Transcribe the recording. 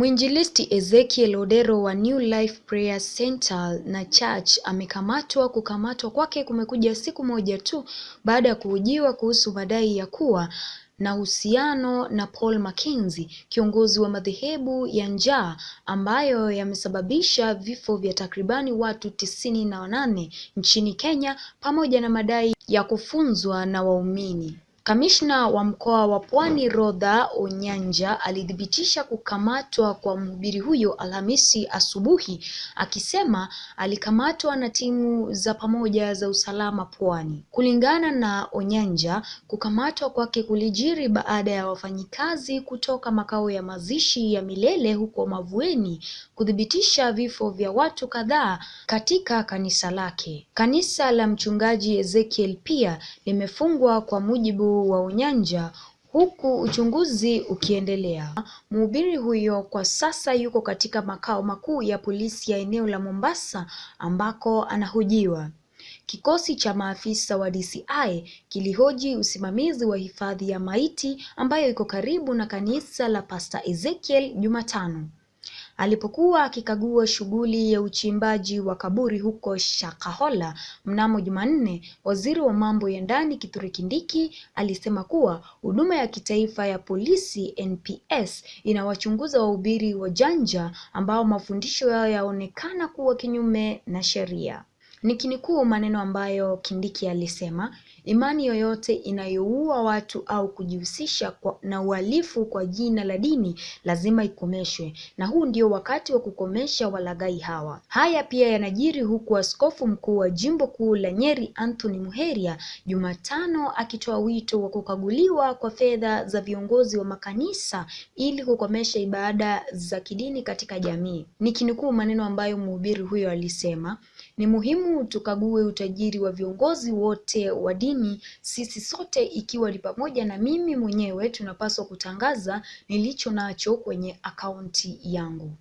Mwinjilisti Ezekiel Odero wa New Life Prayer Center na Church amekamatwa. Kukamatwa kwake kumekuja siku moja tu baada ya kuhojiwa kuhusu madai ya kuwa na uhusiano na Paul Mackenzie, kiongozi wa madhehebu ya Njaa ambayo yamesababisha vifo vya takribani watu 98 nchini Kenya, pamoja na madai ya kufunzwa na waumini. Kamishna wa mkoa wa Pwani Rodha Onyanja alithibitisha kukamatwa kwa mhubiri huyo Alhamisi asubuhi akisema alikamatwa na timu za pamoja za usalama Pwani. Kulingana na Onyanja, kukamatwa kwake kulijiri baada ya wafanyikazi kutoka makao ya mazishi ya Milele huko Mavueni kuthibitisha vifo vya watu kadhaa katika kanisa lake. Kanisa la mchungaji Ezekiel pia limefungwa kwa mujibu wa Onyanja huku uchunguzi ukiendelea. Mhubiri huyo kwa sasa yuko katika makao makuu ya polisi ya eneo la Mombasa ambako anahojiwa. Kikosi cha maafisa wa DCI kilihoji usimamizi wa hifadhi ya maiti ambayo iko karibu na kanisa la Pastor Ezekiel Jumatano alipokuwa akikagua shughuli ya uchimbaji wa kaburi huko Shakahola mnamo Jumanne. Waziri wa mambo ya ndani Kithure Kindiki alisema kuwa huduma ya kitaifa ya polisi NPS inawachunguza wahubiri wajanja ambao mafundisho yao yaonekana kuwa kinyume na sheria. Nikinukuu maneno ambayo Kindiki alisema, imani yoyote inayoua watu au kujihusisha na uhalifu kwa jina la dini lazima ikomeshwe, na huu ndio wakati wa kukomesha walaghai hawa. Haya pia yanajiri huku askofu mkuu wa jimbo kuu la Nyeri Anthony Muheria Jumatano akitoa wito wa kukaguliwa kwa fedha za viongozi wa makanisa ili kukomesha ibada za kidini katika jamii. Nikinukuu maneno ambayo mhubiri huyo alisema, ni muhimu tukague utajiri wa viongozi wote wa dini. Sisi sote ikiwa ni pamoja na mimi mwenyewe tunapaswa kutangaza nilicho nacho kwenye akaunti yangu.